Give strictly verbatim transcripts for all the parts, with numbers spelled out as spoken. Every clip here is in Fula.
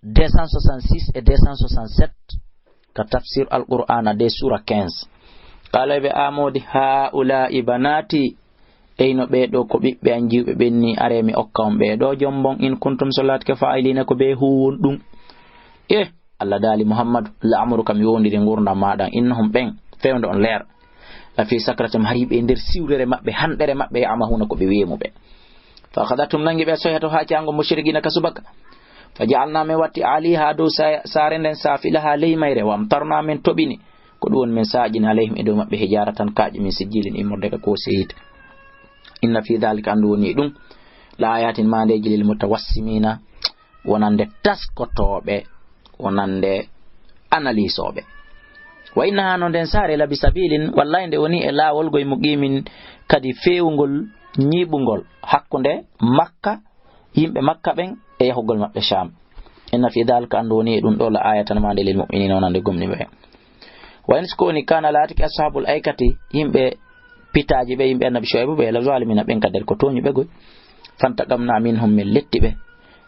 deux cent soixante-six et deux cent soixante-sept, ka tafsir Alqur'aana de, suura quinze. Qala, ɓe amodi, "Haa'ulaa'i banaati, eyno ɓee ɗoo ko ɓiɓɓe an jiwɓe ɓen ni, aree mi okka on ɓee ɗoo jombon, in kuntum, so laatike, faa'iliina, ko ɓe huuwun ɗum." Eh, Allah daali, "Muhammadu, la'amruka, mi wowndiri ngurndan maaɗan, innahum, ɓen, fewndo on leer, la fii sakratim, hari ɓe nder siwrere maɓɓe, hanɗere maɓɓe, ya'mahuuna, ko ɓe weemuɓe." Fa akhadhathum, nangi ɓe soyhato haa caango, mushrikiina, ka subaka. Fa ja'alnaa, men watti, 'aaliyahaa, dow sa-, saare nden, saafilahaa, ley mayre, wa amtarnaa, men toɓini, ko ɗum woni men saaƴini, 'alayhim, e dow maɓɓe, hijaaratan, kaaƴe, min sijjiilin, immorde ka koosiyee hiite. Inna fii dhaalika, anndu woni e ɗum, la aayaatin, maandeeji, lil mutawassimiina, wonande taskotooɓe, wonande analisooɓe. Wa innahaa, no nden saare, la bi sabiilin, wallay nde woni e laawol, goy, muqiimin, kadi feewungol, ñiiɓungol, hakkunde Makka, yimɓe Makka ɓen, e yahugol maɓɓe Shaam. Inna fii dhaalika, anndu woni e ɗum ɗoo, la aayatan, maande, lil mu'miniina, wonande gomɗinɓe ɓen. Wa in, si ko woni, kaana, laatike, ashaabul aykati, yimɓe pitaaji ɓe, yimɓe Annabi Shuaybu ɓe, la zaalimiina, ɓen ka nder ko tooñuɓe goy. Fantaqamnaa minhum, men letti ɓe.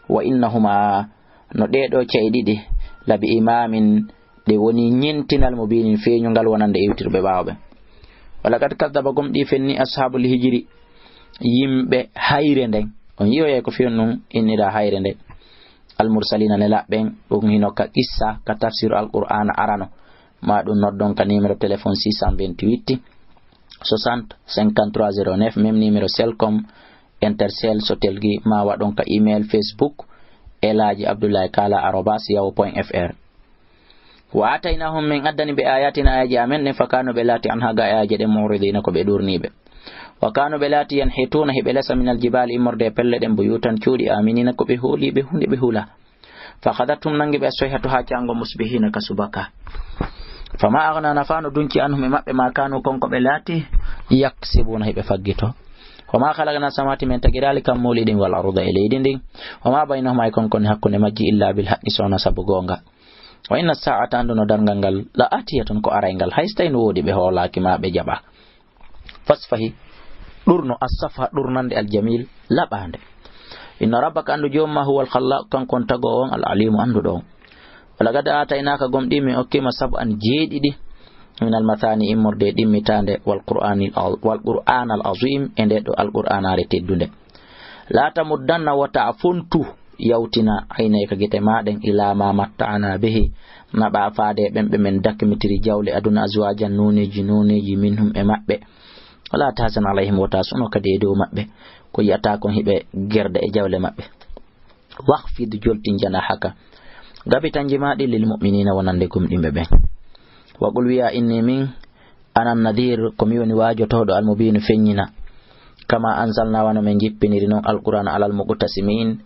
Wa innahumaa, no ɗee ɗoo ca'e ɗiɗi, la bi imaamin, ɗe woni ñentinal, mubiinin, feeñungal, wonande iwtirɓe ɓaawo ɓen. Wa laqad kaddaba, gomɗii fenni, ashaabul hijri, yimɓe hayre nden. On yi'oyay ko fiyon ɗum innira hayre nden. Al mursaliina, nelaaɓe ɓen, ɗum hino ka qissa, ka tafsiru Alqur'aana arano. Ma ɗum noddon ka numéro téléphone six cent vingt-huit soixante cinquante-trois zéro neuf, même numéro Celcom, Intercell, Sotelgi, ma waɗon ka email, Facebook, elaaji abdullahi kala arobas yahoo point F R. Wa aataynahum, men addani ɓe, ayatina, ayaji amen ɗen, fa kanu, ɓe laati, anha, ga ayaje ɗen, mu'ridina, ko ɓe ɗurniɓe. Wa kanu, ɓe laati, yanhituna, hiɓe lesa, minal jibali, immorde e pelle ɗen, buyutan, cuuɗi, aminina, ko ɓe hooliɓe, hunde ɓe hula. Fa akhadhathum, nangi ɓe, as-sayhatu, haa caango, musbihina, ka subaka. Fama aghna, nafaano dunci, anhum, e maɓɓe, ma kanu, kon ko ɓe laati, yaksibuna, hiɓe faggito. Wama khalaqna, samati men tagirali, kammuuli ɗin, wal arda, e leydi ndin, wama baynahuma, e kon koni hakkunde majji, illa bil haqqi, sona sabu goonga. Wa inna sa'ata, anndu no darngal ngal, la atiyatun, ko arayngal, hay so tawi no woodi ɓe hoolaaki ma ɓe jaɓa. Fasfahi, ɗurno, as-safha, ɗurnande, al-jamil, laɓande. Inna rabbaka, anndu joom ma, huwal khallaq, kanko on tagoowo on, al-alimu, annduɗo on. Wa laqad aataynaka, gomɗii min okkii ma, sab'an, jeeɗiɗi, minal mathani, immorde e ɗimmitande, wal qur'anil al-, wal qur'anal azim, e nde ɗo alqur'anaare teddunde. La tamuddanna, wota a fontu, yawtina, aynayka, gite ma ɗen, ila ma matta'na bihi, naɓa faade e ɓen ɓe men dakmitiri jawle aduna, azwajan, noneeji, noneeji, minhum, e maɓɓe. Wala tahzan alayhim, wota suno kadi e dow maɓɓe, ko yi'ata kon hiɓe gerde e jawle maɓɓe. Wakhfid, joltin, janahaka, gabitanji ma ɗin, lil mu'minina, wonande gomɗinɓe ɓen. Wa qul, wi'a, inni, min, ana nadhir, ko mi woni waajotooɗo, al-mubin, feññina. Kama anzalna, wano men jippiniri non, alqur'ana, alal muqtasimin,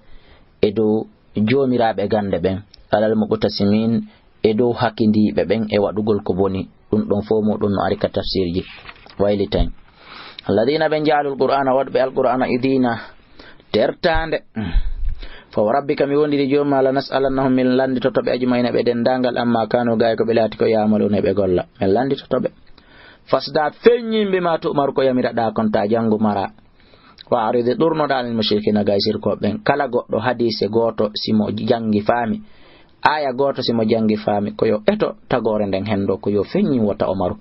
e dow joomiraaɓe gande ɓen, alal muqtasimin, e dow hakindiiɓe ɓen e waɗugol ko boni, ɗum ɗon fof muɗum no ari ka tafsirji waylitayn. Alladina, ɓe jaalul qur'ana, waɗɓe alqur'ana, idina, tertaande. Fa wa rabbika, mi wondiri joom ma, la nas'alannahum, min lannditoto ɓe, ajmaina, ɓe denndaangal, amma kanu, gaay ko ɓe laati ko, ya'maluna, ɓe golla, min lannditoto ɓe. Fasda, feññin, bima tu'maru, ko yamiraɗa kon, ta janngu mara. Wa a'rid, ɗurnoɗa, anil mushrikina, gaay sirkooɓe ɓen. Kala goɗɗo hadiise gooto si mo janngi faami, aya gooto si mo janngi faami, ko yo eto tagoore nden hendo, ko yo feññin, wota o maru.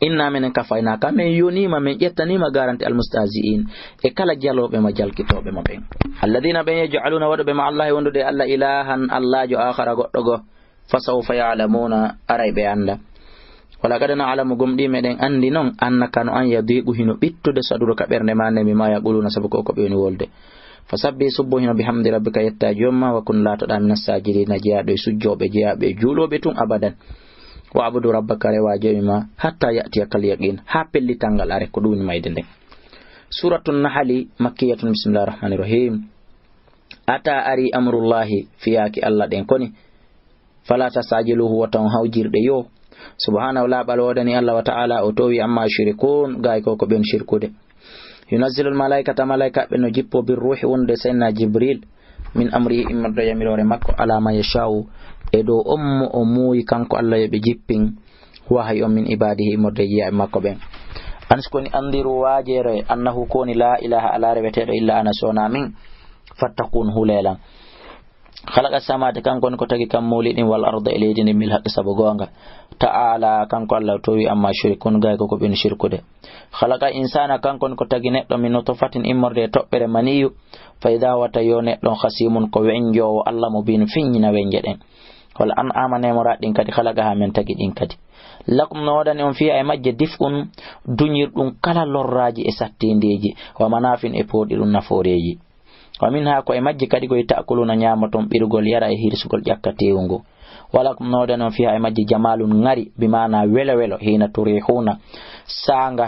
Inna, menen, kafaynaka, men yoniima, men ƴettaniima garanti, almustahzi'in, e kala jalooɓe ma, jalkitooɓe ma ɓen. Alladina, ɓen, yaj'aluna, waɗuɓe, ma Allahi, wondude e Allah, ilahan, Allaajo, akhara, goɗɗo goo. Fasawfa ya'lamuna, aray ɓe annda. Walaqad na'lamu, gomɗii meɗen anndi non, annaka, no an, yadiqu, hino ɓittude, sadruka, ɓernde ma nden, bima yaquluna, sabu ko ko ɓe woni wolde. Fasabbih, subbo hino, bihamdi rabbika, yetta joom ma, wa kun, laatoɗa, minas sajidina, jeyaaɗo e sujjooɓe, jeyaaɓe e juulooɓe tun abadan. Wa'budu rabbaka, rewa joomi ma, hatta ya'tiyakal yaqin, haa pellital ngal are, ko ɗum woni mayde nden. Suratun Nahali, makkiyatun, bismillahir rahmanir rahim. Ata, ari, amrullahi, fiyaaki Allah ɗen koni. Fala tastajiluhu, wota on hawjirɗe yo. Subhanahu, laaɓal woodani Allah, wa ta'ala, o towi, amma yushrikun, gaay ko ko ɓen shirkude. Yunazzilul malaikata, malaikaaɓe no jippo, bir ruhi, wonde Sayyidina Jibril, min amrihi, immorde yamiroore makko, ala man yasha'u, e dow on mo o muuyi kanko Allah yo ɓe jippin, wahayi on, min ibadihi, immorde jiyaaɓe makko ɓen. An si koni andiru, waajere, annahu, koni, la ilaha, ala reweteeɗo illa ana, sona min, fattakun, hulelan. Khalaqa samawati, kanko woni ko tagi kammuuli ɗin, wal arda, e leydi ndin, bil haqqi, sabu goonga. Ta'ala, kanko Allah towi, amma yushrikun, gay ko ko ɓen shirkude. Khalaqa insana, kanko woni ko tagi neɗɗo, min nutfatin, immorde e toɓɓere maniyu. Fa idha huwa, tawi yo neɗɗo on, khasimun, ko wenjoowo Allah, mubin, feññina wenje ɗen. Wal an'ama, neemoraɗi ɗin kadi, khalaqaha, men tagi ɗin kadi. Lakum, no woodani on, fiha, e majje, dif'un, duñirɗum kala lorraaji e sattindeeji, wa manafin, e pooɗi ɗum nafooreeji. Wa minha, ko e majji kadi koy, ta'kuluna, ñaamoton, ɓirugol yara e hirsugol ƴakka teewu ngu. Walakum, no woodani on, fiha, e majji, jamalun, ŋari, bi maana welo welo, hina turihuna, saanga